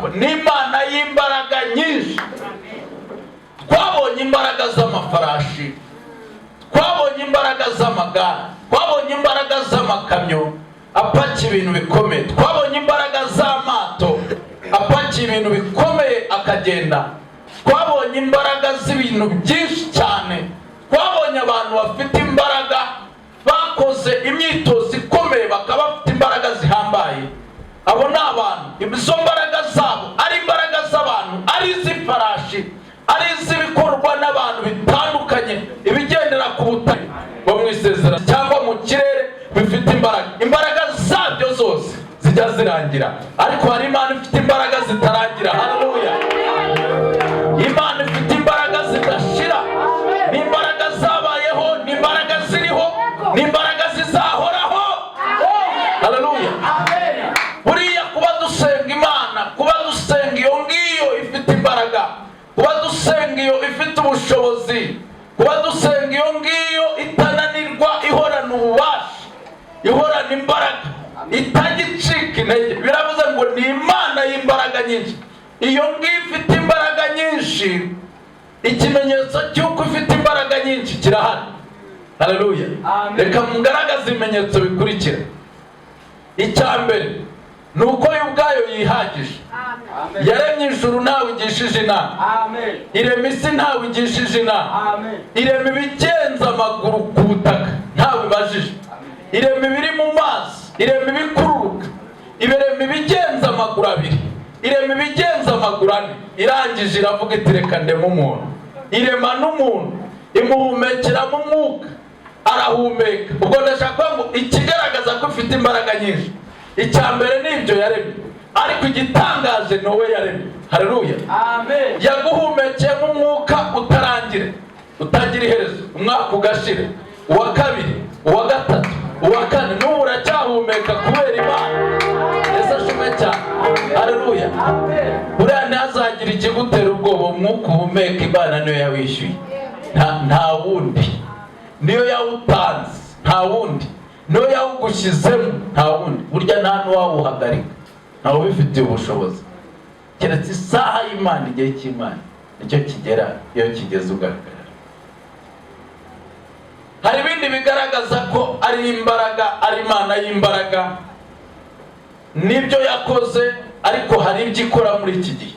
Ko ni Imana y'imbaraga nyinshi. Twabonye imbaraga z'amafarashi, twabonye imbaraga z'amagare, twabonye imbaraga z'amakamyo apakiye ibintu bikomeye, twabonye imbaraga z'amato apakiye ibintu bikomeye akagenda, twabonye imbaraga z'ibintu byinshi cyane, twabonye abantu bafite imbaraga bakoze imyitozo ikomeye bakaba bafite imbaraga zihambaye. Abo ni abantu, izo mbaraga zabo ari imbaraga z'abantu, ari iz'ifarashi, ari iz'ibikorwa n'abantu bitandukanye, ibigendera ku butaka bwo mu isezerano cyangwa mu kirere bifite imbaraga, imbaraga zabyo zose zijya zirangira. Ariko hari Imana ifite imbaraga zitarangira. Haleluya! Imana ifite imbaraga zidashira. Ni imbaraga zabayeho, ni imbaraga ziriho, ni imbaraga zizahoraho. Haleluya! Buriya kuba dusenga Imana, kuba dusenga iyo ngiyo ifite imbaraga, kuba dusenga iyo ifite ubushobozi, kuba dusenga iyo ngiyo itananirwa, ihorana ububasha, ihorana imbaraga, itagicika intege, biravuze ngo ni Imana y'imbaraga nyinshi. Iyo ngiyo ifite imbaraga nyinshi. Ikimenyetso cy'uko ifite imbaraga nyinshi kirahari. Haleluya! Amen. Reka mugaragaze ibimenyetso bikurikira. Icya mbere ni uko yo ubwayo yihagije. Amen. Yaremye ijuru ntawe igishije inama. Amen. Irema isi ntawe igishije inama. Amen. Irema ibigenza amaguru ku butaka ntawe ibajije. Irema ibiri mu mazi, irema ibikururuka, irema ibigenza amaguru abiri, irema ibigenza amaguru ane. Irangije iravuga iti: "Reka ndeme umuntu." Irema n'umuntu, imuhumekeramo umwuka, arahumeka. Ubwo ndashaka kuvuga ngo ikigaragaza ko ifite imbaraga nyinshi, icya mbere ni ibyo yaremye, ariko igitangaje ni wowe yaremye. Haleluya! Amen. Yaguhumekeyemo umwuka utarangira, utagira iherezo. Umwaka ugashira, uwa kabiri, uwa gatatu, uwa kane, n'ubu uracyahumeka kubera Imana. Yesu ashimwe cyane. Haleluya! Amen. Buriya ntihazagire ikigutera ubwoba. Umwuka uhumeka, Imana niyo yawishyuye, nta wundi. Niyo yawutanze, nta wundi. Niyo yawugushyizemo, nta wundi. Burya nta n'uwawuhagarika, ntawe ubifitiye ubushobozi, keretse isaha y'Imana. Igihe cy'Imana nicyo kigera, iyo kigeze ugahagarara. Hari ibindi bigaragaza ko ari imbaraga, ari Imana y'imbaraga. Nibyo yakoze, ariko hari ibyo ikora muri iki gihe.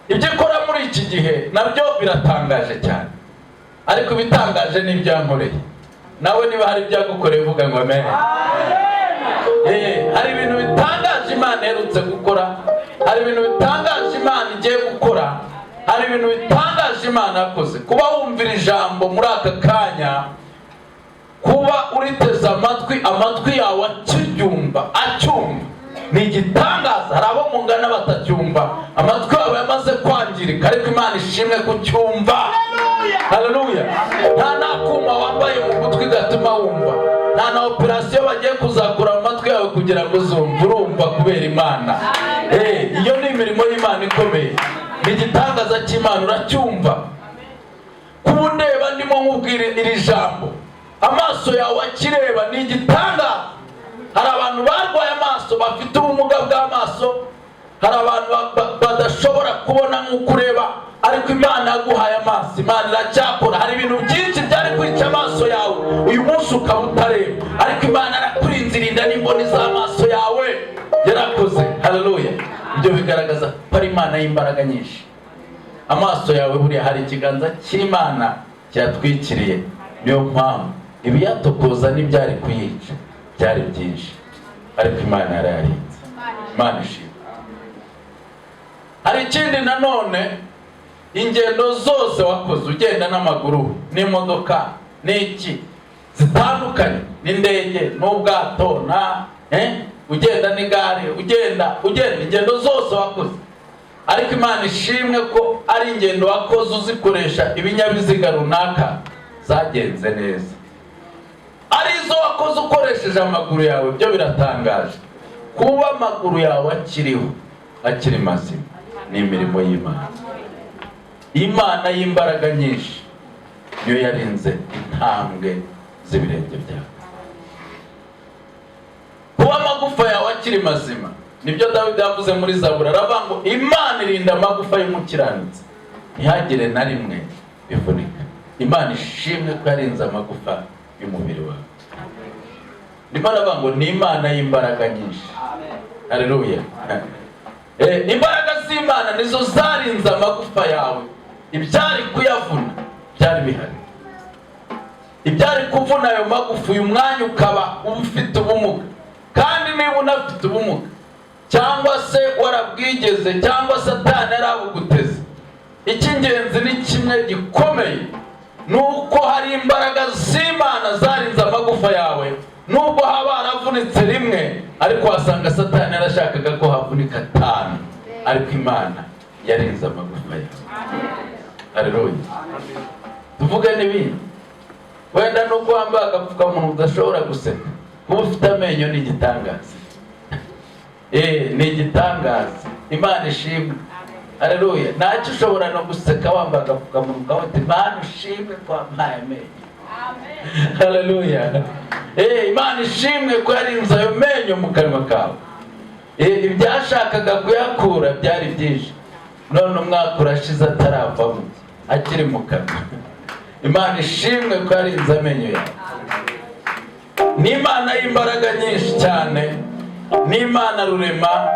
Ibyo ikora muri iki gihe nabyo biratangaje cyane, ariko ibitangaje ni ibyo yankoreye. Nawe niba hari ibyo yagukoreye, uvuga ngo amen. Hari ibintu bitangaje Imana iherutse gukora, hari ibintu bitangaje Imana igiye gukora, hari ibintu bitangaje Imana yakoze. Kuba wumvira ijambo muri aka kanya, kuba uriteze amatwi, amatwi yawe akiryumva, acyumva, ni igitangaza. Hari abo mungana batacyumva, amatwi yabo yamaze kwangirika, ariko Imana ishimwe kucyumva. Haleluya! Nta n'akuma wambaye mu gutwi gatuma wumva, nta na operasiyo bagiye kuzakura mu matwi yawe kugira ngo uzumve. Urumva kubera Imana. Iyo ni imirimo y'Imana ikomeye, ni igitangaza cy'Imana. Uracyumva. Kuba undeba ndimo nkubwira iri jambo, amaso yawe akireba, ni igitangaza. Hari abantu barwaye amaso, bafite ubumuga bw'amaso, hari abantu badashobora kubona nk'uko ureba, ariko Imana yaguhaye amaso. Imana iracyakora. Hari ibintu byinshi byari kwica amaso yawe, uyu munsi ukaba utareba, ariko Imana arakurinze, irinda n'imboni z'amaso yawe. Yarakoze. Haleluya! Ibyo bigaragaza ko ari Imana y'imbaraga nyinshi. Amaso yawe buriya hari ikiganza cy'Imana cyatwikiriye, niyo mpamvu ibiyatokoza n'ibyari kuyica byari byinshi, ariko Imana yarayarinze. Imana ishimwe. Hari ikindi nanone: ingendo zose wakoze ugenda n'amaguru, n'imodoka, n'iki zitandukanye, n'indege, n'ubwato, na ugenda n'igare, ugenda ugenda, ingendo zose wakoze, ariko Imana ishimwe ko ari ingendo wakoze uzikoresha ibinyabiziga runaka, zagenze neza. Ari izo wakoze ukoresheje amaguru yawe, byo biratangaje. Kuba amaguru yawe akiriho, akiri mazima, ni imirimo y'Imana. Imana y'imbaraga nyinshi niyo yarinze intambwe z'ibirenge byawe. Kuba amagufa yawe akiri mazima. Nibyo Dawidi yavuze muri Zaburi, aravuga ngo Imana irinda amagufa y'umukiranutsi, ntihagire na rimwe bivunika. Imana ishimwe ko yarinze amagufa y'umubiri wawe. Ndimo aravuga ngo ni Imana y'imbaraga nyinshi. Haleluya! Imbaraga z'Imana nizo zarinze amagufa yawe. Ibyari kuyavuna byari bihari, ibyari kuvuna ayo magufa uyu mwanya ukaba ufite ubumuga. Kandi niba unafite ubumuga, cyangwa se warabwigeze, cyangwa Satani yarabuguteze, icy'ingenzi ni kimwe gikomeye, ni uko hari imbaraga z'Imana zarinze amagufa yawe. Nubwo haba haravunitse rimwe, ariko wasanga Satani yarashakaga ko havunika atanu, ariko Imana yarinze amagufa yawe. Haleluya! Tuvuge n'ibindi wenda, nuko wambaye agapfukamunwa udashobora guseka. Kuba ufite amenyo ni igitangaza, ni igitangaza. Imana ishimwe. Haleluya! Ntacyo, ushobora no guseka wambaye agapfukamunwa, ukavuga uti: "Imana ushimwe ko wampaye amenyo." Haleluya! Imana ishimwe ko yarinze ayo menyo mu kanwa kawe. Ibyashakaga kuyakura byari byinshi, none umwaka urashize ataravamo, akiri mu kanwa. Imana ishimwe ko yarinze amenyo yawe. Ni Imana y'imbaraga nyinshi cyane, ni Imana rurema,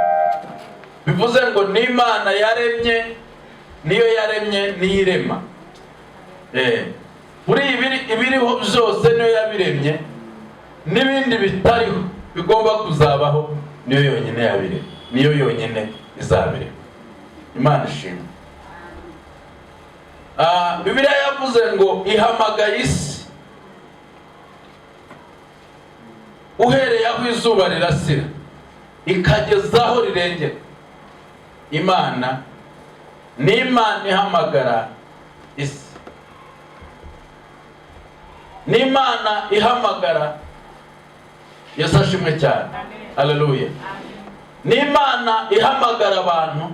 bivuze ngo ni Imana yaremye, niyo yaremye, niyo irema. Muri ibiriho byose niyo yabiremye, n'ibindi bitariho bigomba kuzabaho niyo yonyine yabiremye, niyo yonyine izabirema. Imana ishimwe. Bibiliya yavuze ngo ihamagaye isi uhereye aho izuba rirasira ikageza aho rirengera. Imana ni Imana ihamagara isi, ni Imana ihamagara. Yesu ashimwe cyane. Haleluya! Ni Imana ihamagara abantu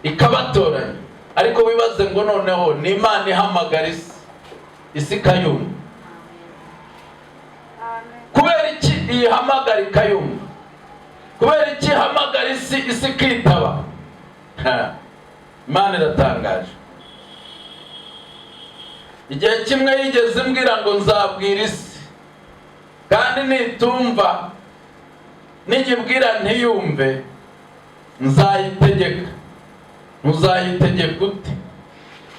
ikabatoranya, ariko wibaze ngo noneho ni Imana ihamagara isi, isi ikayumva. Kubera iki iyihamagara ikayumva? Kubera iki ihamagara isi, isi ikitaba? Imana iratangaje. Igihe kimwe yigeze imbwira ngo nzabwira isi, kandi nitumva, ninyibwira ntiyumve, nzayitegeka. Ntuzayitegeka ute?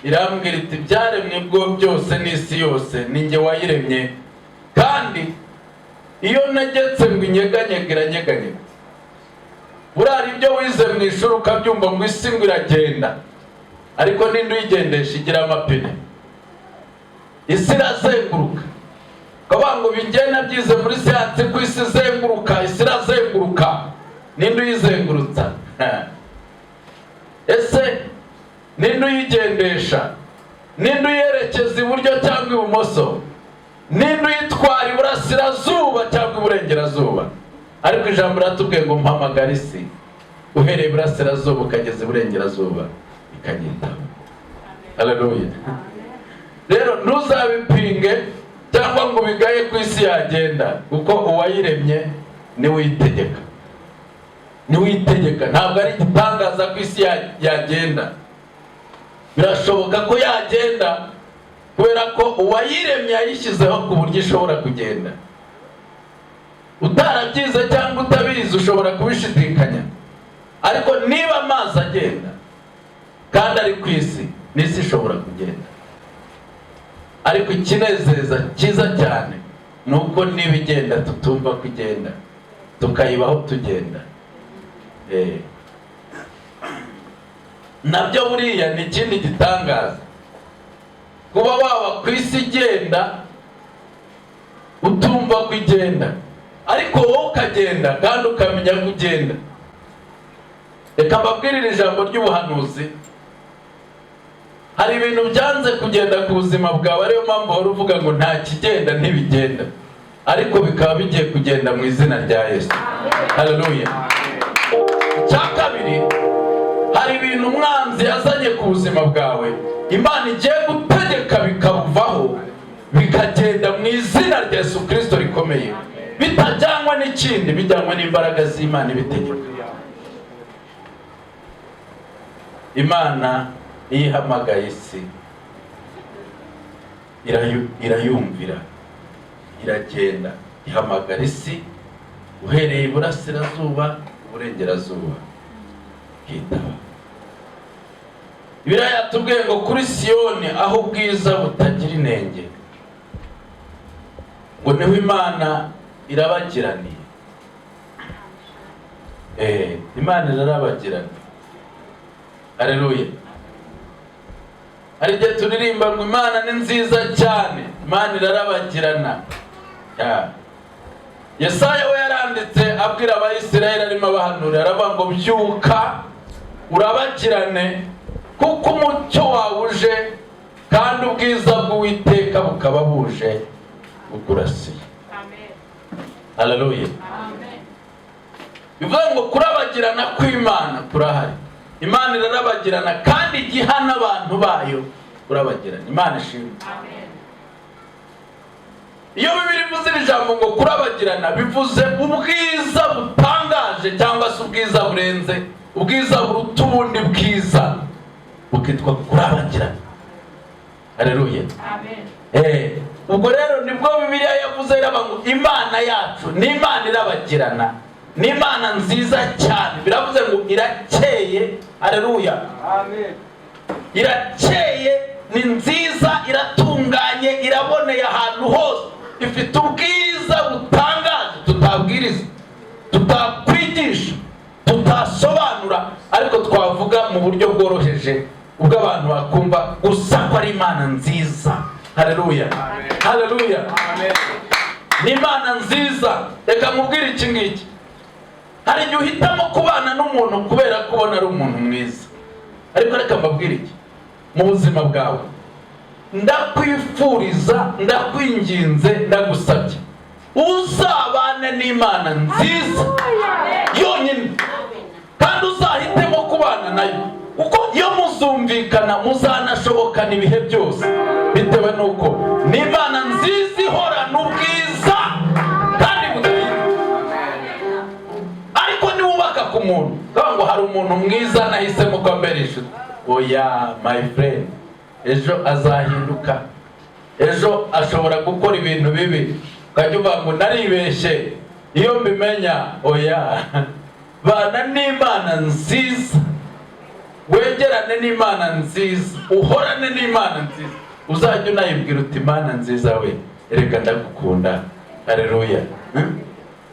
Irambwira iti: "Ibyaremwe bwo byose n'isi yose ni njye wayiremye, kandi iyo ntegetse ngo inyeganyege, iranyeganyega." Buriya ibyo wize mu ishuri ukabyumva ngo isi ngo iragenda, ariko ninde uyigendesha? Igira amapine, isi irazenguruka. Ukavuga ngo bigenda byize muri siyansi ko isi izenguruka, isi irazenguruka, ninde uyizengurutsa? Ese ninde uyigendesha? Ninde uyerekeza iburyo cyangwa ibumoso? Ninde uyitwara iburasirazuba cyangwa iburengerazuba? Ariko ijambo riratubwiye ngo mpamagara isi uhereye iburasirazuba ukageza iburengerazuba, ikanyitaba. Haleluya! Rero ntuzabipinge cyangwa ngo ubigaye ku isi yagenda, kuko uwayiremye niwe uyitegeka, niwe uyitegeka. Ntabwo ari igitangaza ko isi yagenda. Birashoboka ko yagenda kubera ko uwayiremye yayishyizeho ku buryo ishobora kugenda. Utarabyize cyangwa utabizi ushobora kubishidikanya, ariko niba amazi agenda kandi ari ku isi, n'isi ishobora kugenda. Ariko ikinezeza cyiza cyane ni uko niba igenda tutumva ko igenda, tukayibaho tugenda. Nabyo buriya ni ikindi gitangaza, kuba waba ku isi igenda utumva ko igenda, ariko wowe ukagenda kandi ukamenya ko ugenda. Reka mbabwirire ijambo ry'ubuhanuzi. Hari ibintu byanze kugenda ku buzima bwawe, ariyo mpamvu wari uvuga ngo nta kigenda, ntibigenda, ariko bikaba bigiye kugenda mu izina rya Yesu. Haleluya! Icya kabiri, hari ibintu umwanzi yazanye ku buzima bwawe, Imana igiye gutegeka bikabuvaho, bikagenda mu izina rya Yesu Kirisito rikomeye. Bitajyanwa n'ikindi, bijyanwa n'imbaraga z'Imana ibitegeka. Imana iyo ihamagaye isi irayumvira, iragenda ihamagara isi uhereye iburasirazuba, uburengerazuba, ikitaba. Bibiliya yatubwiye ngo kuri Siyoni aho ubwiza butagira inenge, ngo niho Imana irabagiraniye. Imana irarabagirana. Haleluya. Hari igihe turirimba ngo Imana ni nziza cyane, Imana irarabagirana. Yesaya we yaranditse abwira Abayisiraheli arimo abahanurira, aravuga ngo byuka urabagirane, kuko umucyo wawe uje kandi ubwiza bw'Uwiteka bukaba buje bukurasiye. Haleluya. Bivuga ngo kurabagirana kw'Imana kurahari. Imana irarabagirana kandi igihana abantu bayo kurabagirana. Imana ishimwe. Iyo Bibiliya ivuze iri jambo ngo kurabagirana, bivuze ubwiza butangaje cyangwa se ubwiza burenze, ubwiza buruta ubundi bwiza, bukitwa kurabagirana. Haleluya. Ubwo rero nibwo Bibiliya yavuze iravuga ngo Imana yacu ni Imana irabagirana, ni Imana nziza cyane. Biravuze ngo irakeye. Haleluya. Irakeye, ni nziza, iratunganye, iraboneye ahantu hose, ifite ubwiza butangaje tutabwiriza, tutakwigisha, tutasobanura, ariko twavuga mu buryo bworoheje ubwo abantu bakumva gusa ko ari Imana nziza. Haleluya. Haleluya. Ni Imana nziza. Reka nkubwire iki ngiki, hari igihe uhitamo kubana n'umuntu kubera ko ubona ari umuntu mwiza, ariko reka mbabwire iki, mu buzima bwawe ndakwifuriza, ndakwinginze, ndagusabye, uzabane n'Imana nziza yonyine, kandi uzahitemo kubana nayo, kuko iyo muzumvikana muzanashobokana ibihe byose, bitewe n'uko ni Imana nziza ihorana ubwiza kandi budahinduka. Ariko niwubaka ku muntu ukavuga ngo hari umuntu mwiza nahisemo ko ambera inshuti, oya my friend, ejo azahinduka, ejo ashobora gukora ibintu bibi, ukajya uvuga ngo naribeshye iyo mbimenya. Oya, bana n'Imana nziza, wegerane n'Imana nziza, uhorane n'Imana nziza, uzajya unayibwira uti Imana nziza we, erega ndagukunda. Haleluya.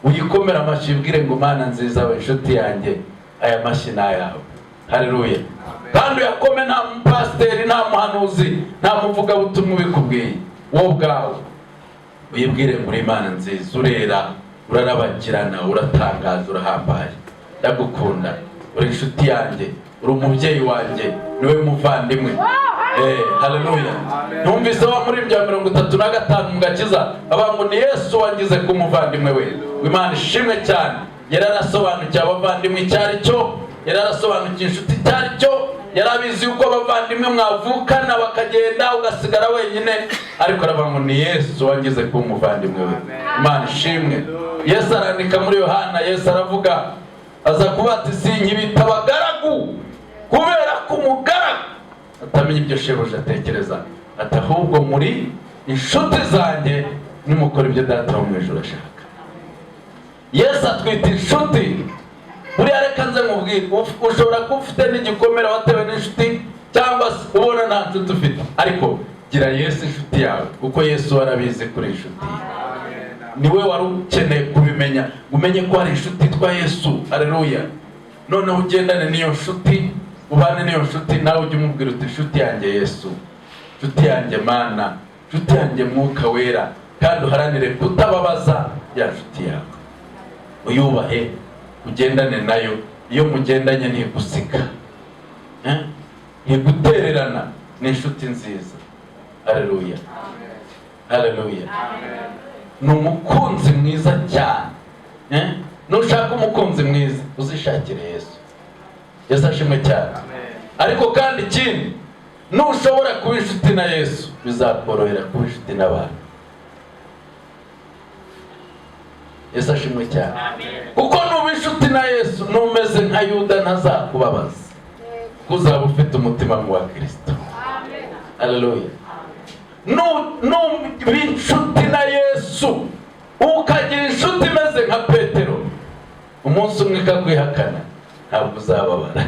Uyikomera amashyi, ubwire ngo Mana nziza we, inshuti yanjye, aya mashyi ni ayawe. Haleluya. Kandi uyakome nta mupasiteri, nta muhanuzi, nta muvugabutumwa ubikubwiye, wowe ubwawe uyibwire ngo uri Imana nziza, urera, urarabagirana, uratangaza, urahambaye, ndagukunda, uri inshuti yanjye, uri umubyeyi wanjye, niwe muvandimwe. Haleluya. Numvise wa muri bya 35 mu gakiza avuga ngo ni Yesu wangize ku muvandimwe we. Imana ishimwe cyane. Yari arasobanukiwe abavandimwe icyo ari cyo, yari arasobanukiwe inshuti icyo ari cyo, yari abizi yuko abavandimwe mwavukana bakagenda ugasigara wenyine, ariko aravuga ngo ni Yesu wangize ku muvandimwe we. Imana ishimwe. Yesu arandika muri Yohana, Yesu aravuga aza kuba ati sinkibita abagaragu, kubera ko umugaragu atamenya ibyo shebuja atekereza, ati ahubwo muri inshuti zanjye nimukora ibyo data wo mu ijuru ashaka. Yesu atwita inshuti. Buriya reka nze nkubwire, ushobora kuba ufite n'igikomere watewe n'inshuti, cyangwa se ubona nta nshuti ufite, ariko gira Yesu inshuti yawe, kuko Yesu warabizi kuri inshuti ye. Niwe wari ukeneye kubimenya, umenye ko hari inshuti yitwa Yesu. Haleluya. Noneho ugendane n'iyo nshuti, ubane n'iyo nshuti, nawe ujye umubwira uti inshuti yanjye Yesu, inshuti yanjye Mana, inshuti yanjye Mwuka Wera, kandi uharanire kutababaza ya nshuti yawe, uyubahe, ugendane nayo. Iyo mugendanye ntigusika, ntigutererana, ni inshuti nziza. Haleluya. Haleluya. Ni umukunzi mwiza cyane. Nushaka umukunzi mwiza uzishakire Yesu. Yesu ashimwe cyane. Ariko kandi ikindi, nushobora kuba inshuti na Yesu bizakorohera kuba inshuti n'abantu. Yesu ashimwe cyane. Kuko nuba inshuti na Yesu, numeze nka Yuda, ntazakubabaza, kuko uzaba ufite umutima wa Kirisito. Haleluya! Nuba inshuti na Yesu, ukagira inshuti imeze nka Petero, umunsi umwe ikakwihakana, ntabwo uzababara.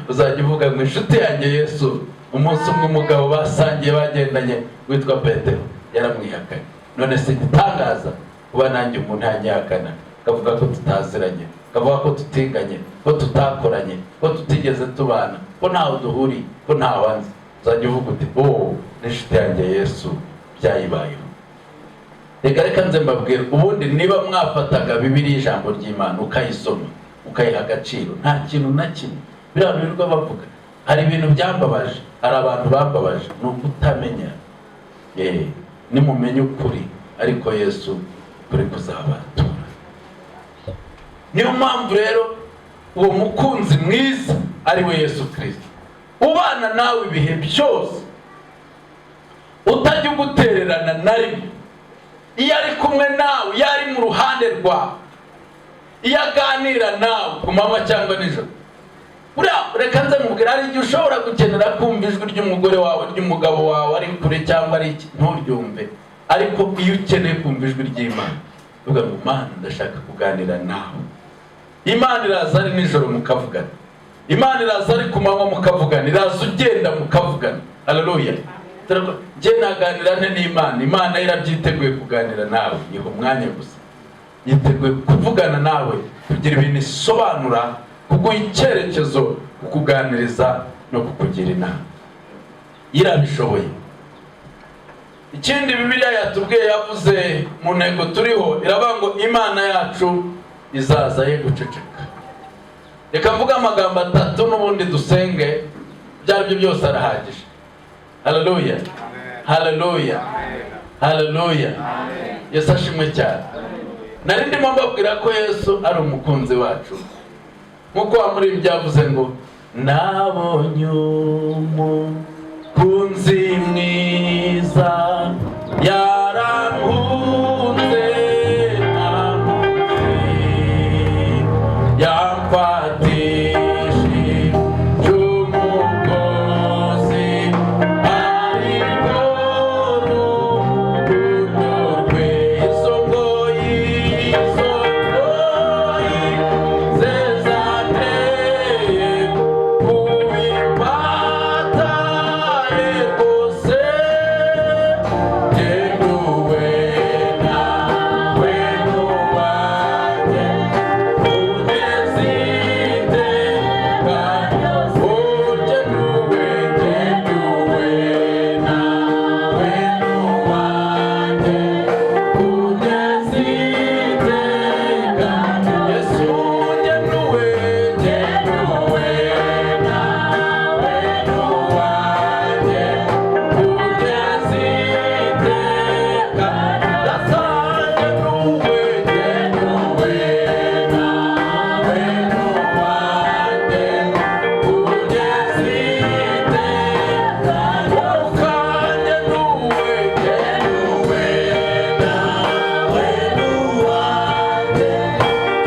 Uzajya uvuga ngo: "Inshuti yanjye Yesu, umunsi umwe umugabo basangiye, bagendanye, witwa Petero, yaramwihakanye. None si igitangaza kuba nanjye umuntu yanyihakana, akavuga ko tutaziranye, akavuga ko tutiganye, ko tutakoranye, ko tutigeze tubana, ko ntaho duhuriye, ko ntaho anzi?" Uzajya uvuga uti: "Oh, n'inshuti yanjye Yesu byayibayeho." Reka nze mbabwire. Ubundi niba mwafataga Bibiliya, ijambo ry'Imana, ukayisoma, ukayiha agaciro, nta kintu na kimwe biriya bintu birirwa bavuga. Hari ibintu byambabaje, hari abantu bambabaje, ni ukutamenya. Nimumenye ukuri, ariko Yesu kuri kuzabatura. Niyo mpamvu rero uwo mukunzi mwiza, ari we Yesu Kirisito, ubana nawe ibihe byose, utajya ugutererana na rimwe, iyo ari kumwe nawe, iyo ari mu ruhande rwawe, iyo aganira nawe ku manywa cyangwa nijoro. Buriya reka nze mubwira, hari igihe ushobora gukenera kumva ijwi ry'umugore wawe, ry'umugabo wawe, ari kure cyangwa ari iki, nturyumve. Ariko iyo ukeneye kumva ijwi ry'Imana, uvuga ngo: "Mana, ndashaka kuganira nawe." Imana iraza ari nijoro mukavugana, Imana iraza ari ku manywa mukavugana, iraza ugenda mukavugana. Haleluya! Njye naganira nte n'Imana? Imana irabyiteguye kuganira nawe, iha umwanya gusa. Yiteguye kuvugana nawe, kugira ibintu isobanura, kuguha icyerekezo, kukuganiriza no kukugira inama. Irabishoboye. Ikindi Bibiliya yatubwiye, yavuze mu ntego turiho, iravuga ngo Imana yacu izaza ye guceceka. Reka mvuge amagambo atatu, n'ubundi dusenge. Ibyo ari byo byose arahagije. Haleluya, haleluya, haleluya! Yesu ashimwe cyane. Nari ndimo mbabwira ko Yesu ari umukunzi wacu, nk'uko wa muri byavuze ngo: "Nabonye umukunzi mwiza, yarankunze ntamuzi, yamfatishije umugozi, ariko urukundo rwe, izo ngoyi ze zanteye kuba imbata ye rwose, jyewe nawe n'uwanjye kugeza iteka ryose. Jyewe, jyewe nawe n'uwanjye kugeza iteka. Yesu, jyewe, jyewe nawe n'uwanjye kugeza iteka. Jyewe, jyewe nawe n'uwanjye kugeza iteka. Jyewe, jyewe nawe n'uwanjye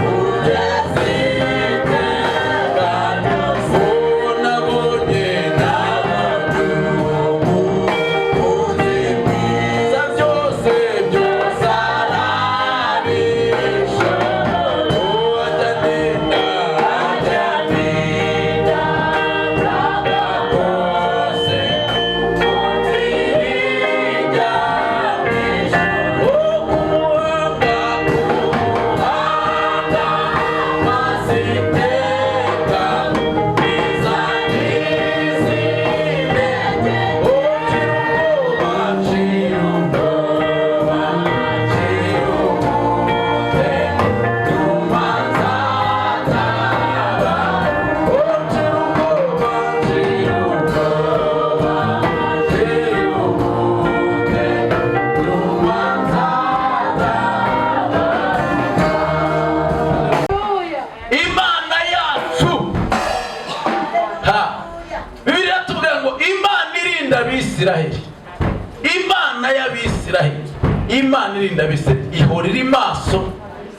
kugeza iteka. Nabonye, nabonye umukunzi mwiza, byose byose arabisha, ajya andinda, ajya andinda kose ijya ku muhanga, ku muhanga masiteka izanizime. Nshira ubwoba, nshira ubwoba, nshira ubute, nyuma nzataba. Nshira ubwoba, nshira ubwoba, nshira ubute, nyuma nzataba. Imana yacu, ha, Bibiliya tubwira ngo Imana irinda Abisiraheli, Imana y'Abisiraheli, Imana irinda Abisiraheli, ihora iri maso.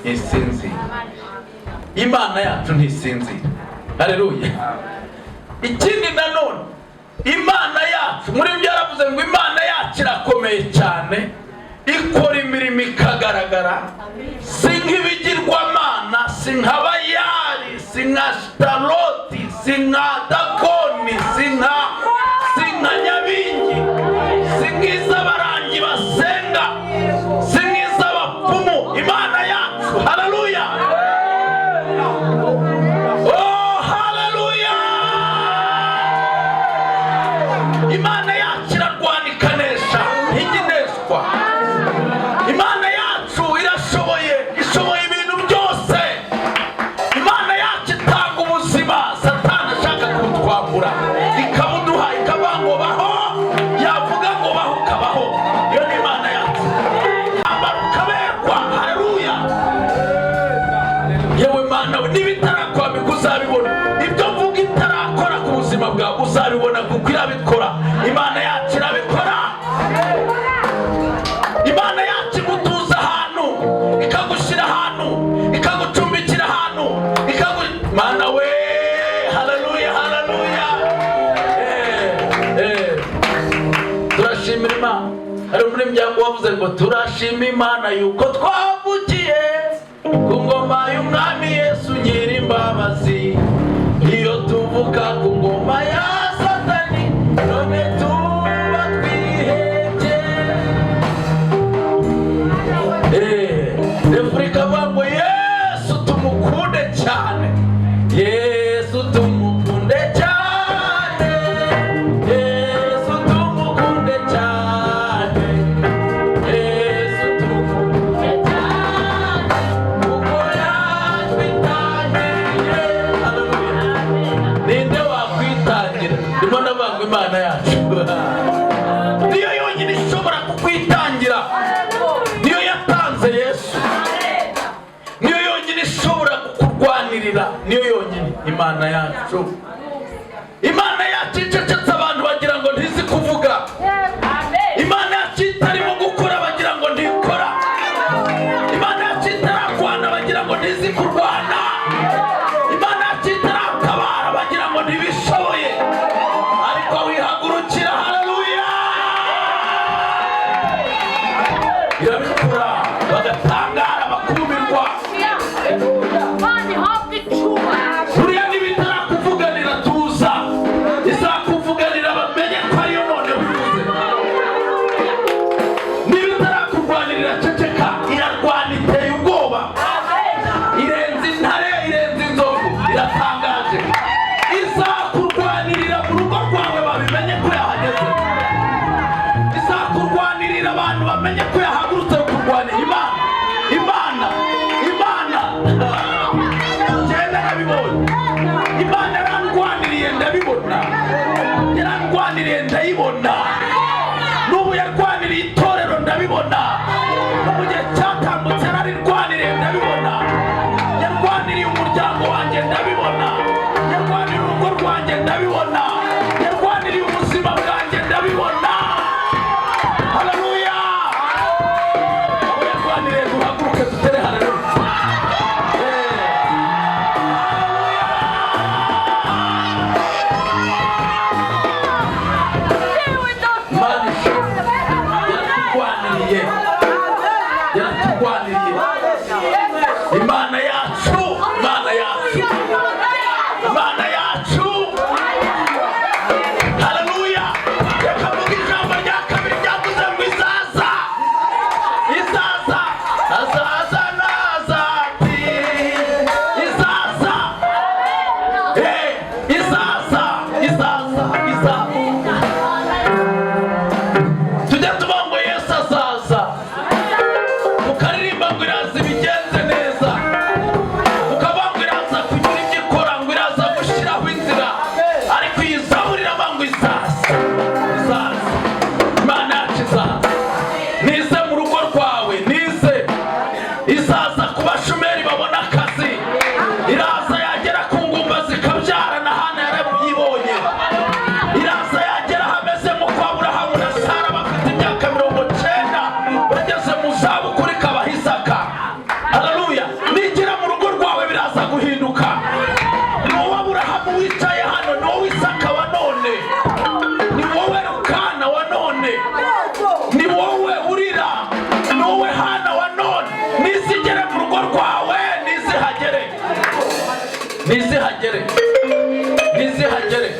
Ntisinzira. Imana yacu ntisinzira. Haleluya. Ikindi nanone, Imana yacu, muri byo yaravuze ngo Imana yacu irakomeye cyane, ikora imirimo ikagaragara, si nk'ibigirwamana, si nka Bayali, si nka Shitaroti, si nka Dagoni, si nka Nyabingi, si nk'iz'abarangi basenga, si nk'iz'abapfumu. Imana yacu, haleluya, oh haleluya, Imana yacu irarwana ikanesha, ntijya ineshwa. Imana yacu irashoboye, ishoboye ibintu byose. Imana yacu itanga ubuzima Satani ashaka kubutwambura, ikabuduha, ikavuga ngo baho, yavuga ngo baho ukabaho. Iyo ni Imana yacu. Ambara ukaberwa. Haleluya. Yewe Mana we, niba itarakwambika uzabibona. Ibyo mvuga itarakora ku buzima bwawe uzabibona, kuko irabikora. Imana yacu irabikora. Imana yacu igutuza ahantu, ikagushyira ahantu, ikagucumbikira ahantu, ikagu Mana we, haleluya, haleluya. Turashimira Imana. Hari umuririmbyi wavuze ngo turashima Imana yuko twavukiye ku ngoma y'Umwami Yesu Nyirimbabazi. Iyo tuvuka ku ngoma ya Satani, none tuba twihebye. Refurika avuga ngo Yesu tumukunde cyane, Yesu tumukunde cyane, Yesu tumukunde cyane, Yesu tumukunde cyane, kuko yatwitangiye. Haleluya. Ninde wakwitangira? Ndimo ndavuga ngo Imana yacu niyo yonyine ishobora kukwitangira. Niyo yatanze Yesu, niyo yonyine ishobora kukurwanirira, niyo yonyine. Imana yacu, Imana yacu icecetse abantu bagira ngo ntizi kuvuga. Imana yacu itarimo gukora bagira ngo ntikora. Imana yacu itararwana bagira ngo ntizi kurwana. Imana yacu itaratabara bagira ngo ntibishoboye, ariko wihagurukira, haleluya, irabikora bagatangara, bakumirwa. Buriya nibitarakuvuganira, tuza, izakuvuganira bamenye ko ariyo noneho ivuze. Niba itarakurwanirira, ceceka. Irarwana, iteye ubwoba, irenze intare, irenze inzovu, iratangaje. Izakurwanirira mu rugo rwawe babimenye ko yahageze. Izakurwanirira abantu bamenye ko yahagurutse kurwanira. Imana, Imana, Imana, njyewe narabibonye. Imana yarandwaniriye ndabibona, yarandwaniriye ndayibona. N'ubu yarwaniriye itorero ndabibona. No mu gihe cyatambutse yararirwaniriye ndabibona. Yarwaniriye umuryango wanjye ndabibona. Yarwaniriye urugo rwanjye ndabibona. Yarwaniriye ubuzima bwanjye ndabibona. Haleluya. Abo yarwaniriye duhaguruke dutere haleluya. Haleluya. Imana ishimwe, yaraturwaniriye, yaraturwaniriye. Imana yacu, Imana yacu, Imana yacu, haleluya. Reka mvuge ijambo rya kabiri ryavuze ngo izaza, izaza, azaza nazati, izaza, izaza, izaza, izaza. Tujya tuvuga ngo Yesu azaza, ukaririmba ngo iraza ibigenze neza, ukavuga ngo iraza kugira ibyo ikora, ngo iraza gushyiraho inzira. Ariko iyi zaburi iravuga ngo izaza, izaza. Imana yacu izaza. Nize mu rugo rwawe, nize, izaza ku bashomeri babona akazi. Iraza yagera ku ngumba zikabyara, na Hana yarayibonye. Iraza yagera hameze nko kwa Aburahamu na Sara, bafite imyaka 90, bageze mu zabukuru, ikabaha Isaka. Nizihagere, nizihagere.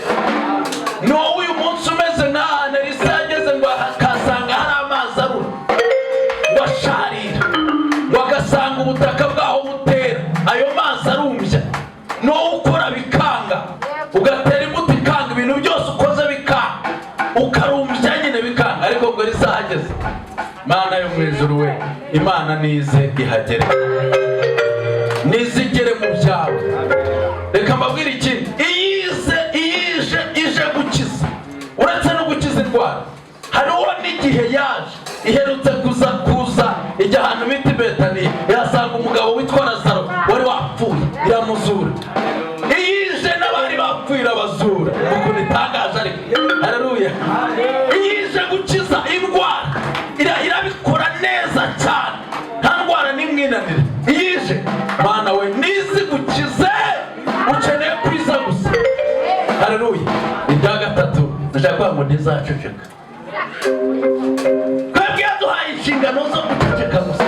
Ni wowe uyu munsi umeze nk'ahantu Elisa yageze ngo akasanga hari amazi arura, ngo asharira, ngo agasanga ubutaka bwaho butera, ayo mazi arumbya. Ni wowe ukora bikanga, ugatera imbuto ikanga, ibintu byose ukoze bikanga, ukarumbya nyine bikanga. Ariko ngo Elisa ahageze, Mana yo mu ijuru we, Imana nize ihagere, nizigere mu byawe. Reka mbabwire ikindi: iyize, iyije ije gukiza, uretse no gukiza indwara, hariho n'igihe yaje iherutse kuza ijya ahantu bita i Betaniya, ihasanga umugabo witwa Lazaro wari wapfuye, iramuzura. Iyije n'abari bapfuye irabazura, ukuntu itangaje ariko. Haleluya! Iyije gukiza indwara irabikora neza cyane, nta ndwara n'imwe inanira iyije. Mana we, nizi gukize, ukeneye kwiza gusa. Haleluya! Ibya gatatu ndashaka kuvuga ngo ntizaceceka. Twebwe yaduhaye inshingano zo guceceka gusa,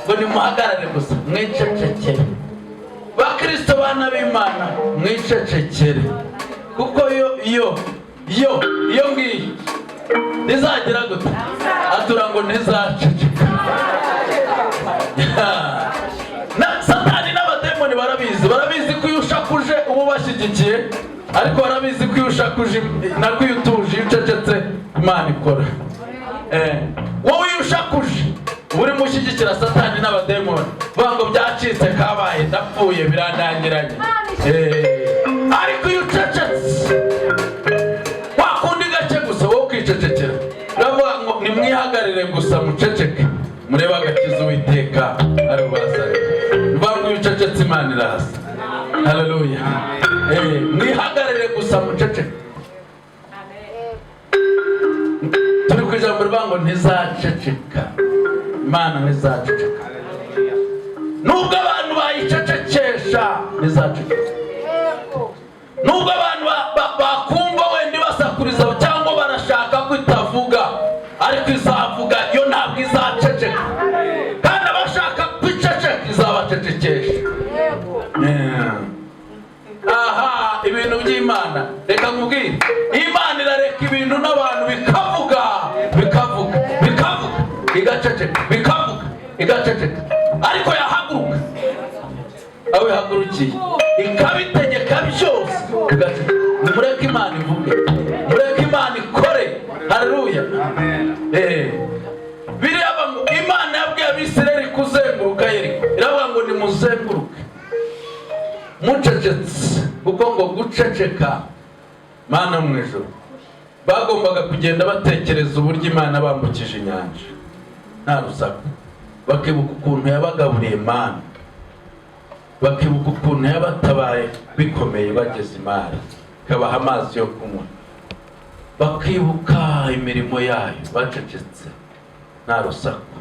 ngo nimuhagarare gusa mwicecekere. Bakristo, bana b'Imana, mwicecekere, kuko yo yo yo iyo ngiyo ntizagira gute? Atura ngo ntizaceceka. Na Satani n'abademoni barabizi, barabizi ko iyo ushakuje uba ubashyigikiye, ariko barabizi ko iyo ushakuje, nako iyo utuje, iyo ucecetse, Imana ikora. Wowe iyo ushakuje uba urimo ushyigikira Satani n'abademoni, vuga ngo byacitse, kabaye, ndapfuye, birandangiranye. Ariko iyo ucecetse, wakundi gake gusa wowe ukicecekera, uravuga ngo nimwihagarire gusa muceceke, murebe agakiza Uwiteka ari bubazanire. Bivuga ngo iyo ucecetse Imana iraza. Haleluya! Mwihagarire gusa muceceke. Turi ku ijambo rivuga ngo ntizaceceka. Imana ntizaceceka nubwo abantu bayicecekesha, ntizaceceka nubwo abantu bakumva wenda ibasakuriza cyangwa barashaka ko itavuga, ariko izavuga yo, ntabwo izaceceka. Kandi abashaka kwiceceka izabacecekesha. Aha ibintu by'Imana, reka nkubwire, Imana irareka ibintu n'abantu bikavuga, bikavuga, bikavuga, igaceceka, bikavuga, igaceceka, ariko yahaguruka, aho ihagurukiye ikabitegeka byose bigaceceka. Nimureke Imana ivuge, mureke Imana ikore. Haleluya! Biriya ngo Imana yabwiye Abisirayeli kuzenguruka Yeriko, iravuga ngo nimuzenguruke mucecetse, kuko ngo guceceka, Mana mu ijuru, bagombaga kugenda batekereza uburyo Imana bambukije inyanja nta rusaku, bakibuka ukuntu yabagaburiye manu, bakibuka ukuntu yabatabaye bikomeye bageze imari ikabaha amazi yo kunywa, bakibuka imirimo yayo bacecetse nta rusaku,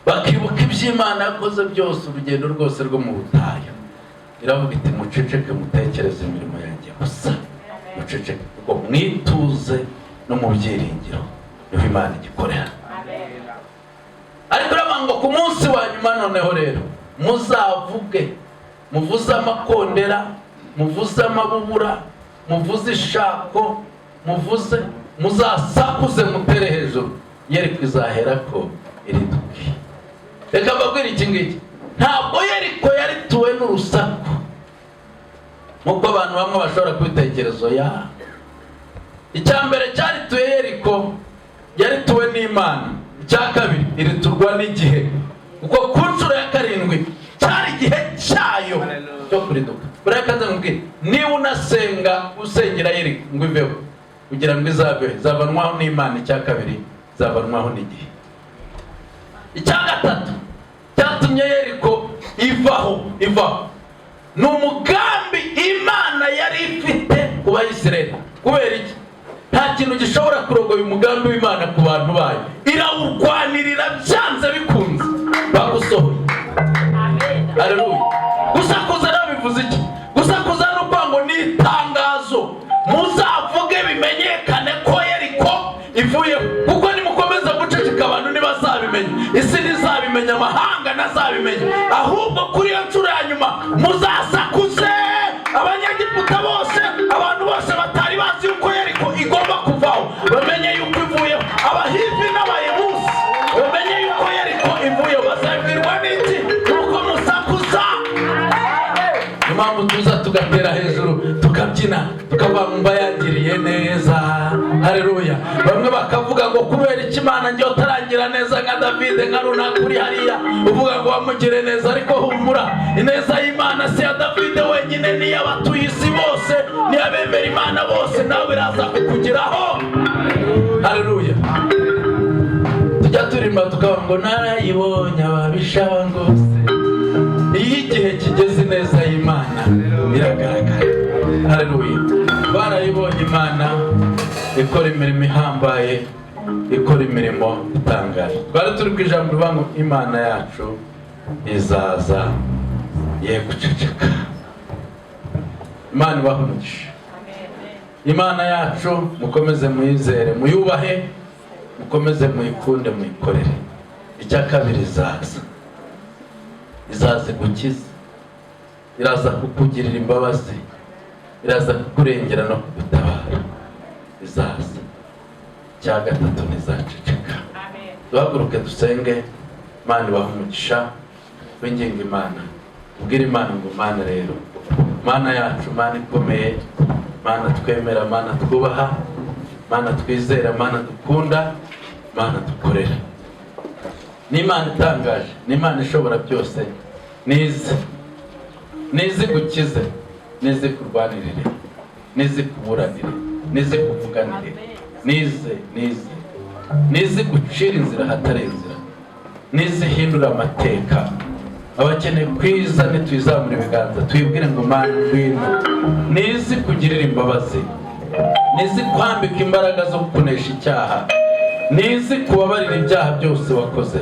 bakibuka iby'Imana yakoze byose, urugendo rwose rwo mu butayu. Iravuga iti: "Muceceke, mutekereze imirimo yanjye gusa, muceceke," kuko mwituze no mu byiringiro niho Imana igikorera. Ariko uravuga ngo ku munsi wa nyuma noneho rero muzavuge, muvuze amakondera, muvuze amabubura, muvuze ishako, muvuze, muzasakuze, mutere hejuru, Yeriko izahera ko iriduke. Reka mbabwire iki ngiki: ntabwo Yeriko yarituwe n'urusaku nk'uko abantu bamwe bashobora kubitekerezo. Ya icya mbere cyarituye Yeriko, yarituwe n'Imana. Icya kabiri, iriturwa n'igihe, kuko ku nshuro ya karindwi cyari igihe cyayo cyo kuriduka. Buriya kaze nkubwire, niba unasenga usengera Yeriko ngo iveho, kugira ngo izaveho izavanwaho n'Imana. Icya kabiri, izavanwaho n'igihe. Icya gatatu cyatumye Yeriko ivaho, ivaho ni umugambi Imana yari ifite ku Bayisiraheli. Kubera iki? Nta kintu gishobora kurogoya umugambi w'Imana ku bantu bayo, irawurwanirira byanze bikunze bagusohoye. Haleluya! Gusakuza rero bivuze iki? Gusakuza ni ukuvuga ngo ni itangazo, muzavuge bimenyekane ko Yeriko ivuyeho, kuko nimukomeza guceceka abantu ntibazabimenya. Isi ntizabimenya, amahanga ntazabimenya, ahubwo kuri iyo nshuro ya nyuma muzasakuze. Abanyegiputa bose, abantu bose batari bazi yuko Yeriko igomba kuvaho, bamenye yuko ivuyeho. Abahivi n'Abayebusi bamenye yuko Yeriko ivuyeho. Bazabwirwa n'iki? Nuko musakuza. Niyo mpamvu tuza tugatera hejuru, tukabyina, tukavuga ngo mba yangiriye neza, hareruya. Bamwe bakavuga ngo kubera iki Imana njye utarangira neza nka Davide, nka runaka uri hariya uvuga ngo wamugire neza? Ariko humura, ineza y'Imana si iya Davide wenyine, ni iy'abatuye isi bose, ni iy'abemera Imana bose. Nawe iraza kukugeraho, hareruya. Tujya turimba tukavuga ngo narayibonye ababisha bangose. Iyo igihe kigeze, ineza y'Imana iragaragara, hareruya. Barayibonye Imana ikora imirimo ihambaye, ikora imirimo itangaje. Twari turi ku ijambo rivuga ngo Imana yacu izaza ye guceceka. Imana ibahe umugisha. Imana yacu mukomeze muyizere, muyubahe, mukomeze muyikunde, muyikorere. Icya kabiri, izaza, izaza igukize, iraza kukugirira imbabazi, iraza kukurengera no kugutabara, izaza. Icya gatatu, ntizaceceka. Duhaguruke dusenge. Imana ibahe umugisha. Winginga Imana, ubwire Imana ngo Mana rero, Mana yacu, Mana ikomeye, Mana twemera, Mana twubaha, Mana twizera, Mana dukunda, Mana dukorera, ni Imana itangaje, ni Imana ishobora byose. Nize, nize igukize, nize kurwanirire, nize kuburanire, nize kuvuganire, nize, nize, nize gucira inzira ahatari inzira, nize ihindura amateka. Abakeneye kwiza, nituyizamura ibiganza tuyibwire ngo Mana ngwino. Nize kugirira imbabazi, nize kwambika imbaraga zo kunesha icyaha, nize kubabarira ibyaha byose wakoze.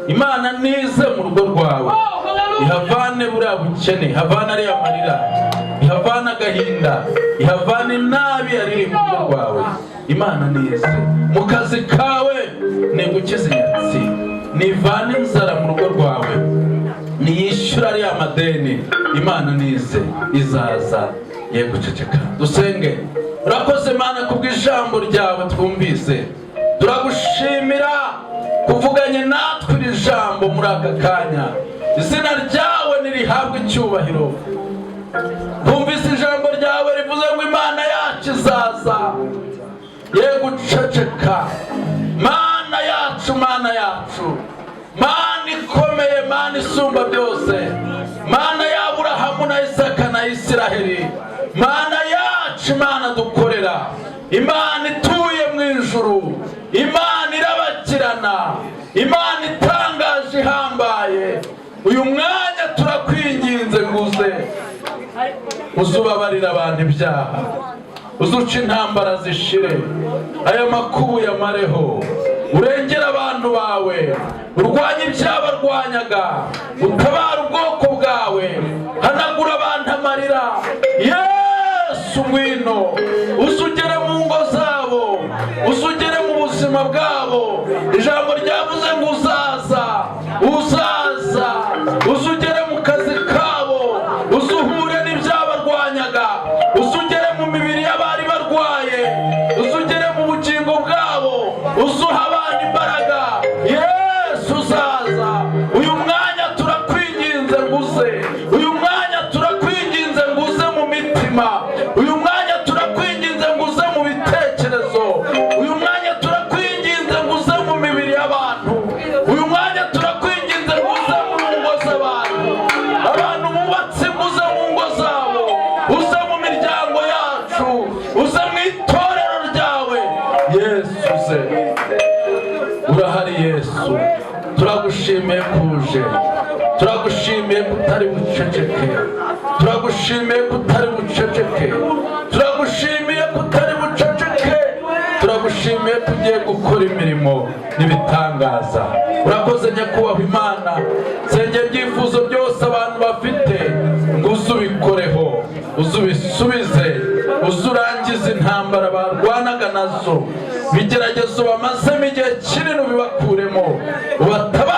Imana nize mu rugo rwawe, ihavane buriya bukene, ihavane ariya marira, ihavane agahinda, ihavane inabi yariri mu rugo rwawe. Imana nize mu kazi kawe, nigukize inyatsi, nivane inzara mu rugo rwawe, niyishyura ariya madeni. Imana nize, izaza ye guceceka. Dusenge. Urakoze Mana kubw'ijambo ryawe twumvise. Turagushimira kuvuganye natwe iri jambo muri aka kanya. Izina ryawe nirihabwe icyubahiro. Twumvise ijambo ryawe rivuze ngo Imana yacu izaza ye guceceka. Mana yacu, Mana yacu, Mana ikomeye, Mana isumba byose, Mana y'Aburahamu na Isaka na Isiraheli, Mana yacu, Imana dukorera, Imana ituye mu ijuru, Imana irabakirana, Imana itangaje ihambaye, uyu mwanya turakwinginze ngo uze, uzubabarira abantu ibyaha, uzuca intambara zishire, aya makubu yamareho, urengere abantu bawe, urwanye ibyabarwanyaga, utabara ubwoko bwawe, hanagura abantu amarira. Yesu ngwino, uzugere mu ngo zabo, uzugere mu buzima bwabo. Ijambo ryavuze ngo uzaza, uzaza, uzugere mu kazi kabo, uzuhure n'ibyabarwanyaga, uzugere mu mibiri y'abari barwaye, uzugere mu bugingo bwabo, uzuha abana imbaraga. Yesu uzaza. Uyu mwanya turakwinginze ngo uze. Uyu mwanya turakwinginze ngo uze mu mitima. Uyu mwanya turakwinginze ngo uze mu bitekerezo. Uyu mwanya turakwinginze ngo uze mu mibiri y'abantu. Uyu mwanya turakwinginze ngo uze mu ngo z'abantu. Abantu bubatse, ngo uze mu ngo zabo, uze mu miryango yacu, uze mu itorero ryawe. Yesu uze, urahari. Yesu, turagushimiye kuje, turagushimiye ko utari buceceke, turagushimiye ko utari buceceke, turagushimiye ko utari buceceke, turagushimiye ko ugiye gukora imirimo n'ibitangaza. Urakoze Nyakubahwa Imana. Sengera ibyifuzo byose abantu bafite ngo uze ubikoreho, uze ubisubize, uze urangize intambara barwanaga nazo, ibigeragezo bamazemo igihe kinini ubibakuremo, ubatabare.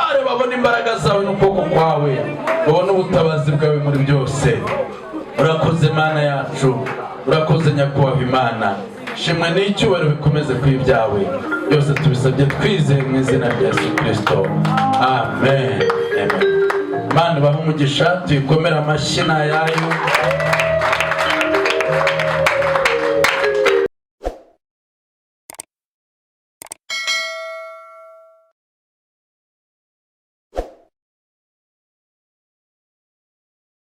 yacu. Urakoze Nyakubahwa Imana, shimwe n'icyubahiro bikomeze ku ibyawe byose. Tubisabye twizeye mu izina rya Yesu Kirisito, amen, amen. Imana ibahe umugisha, tuyikomere amashyi n'ayayo.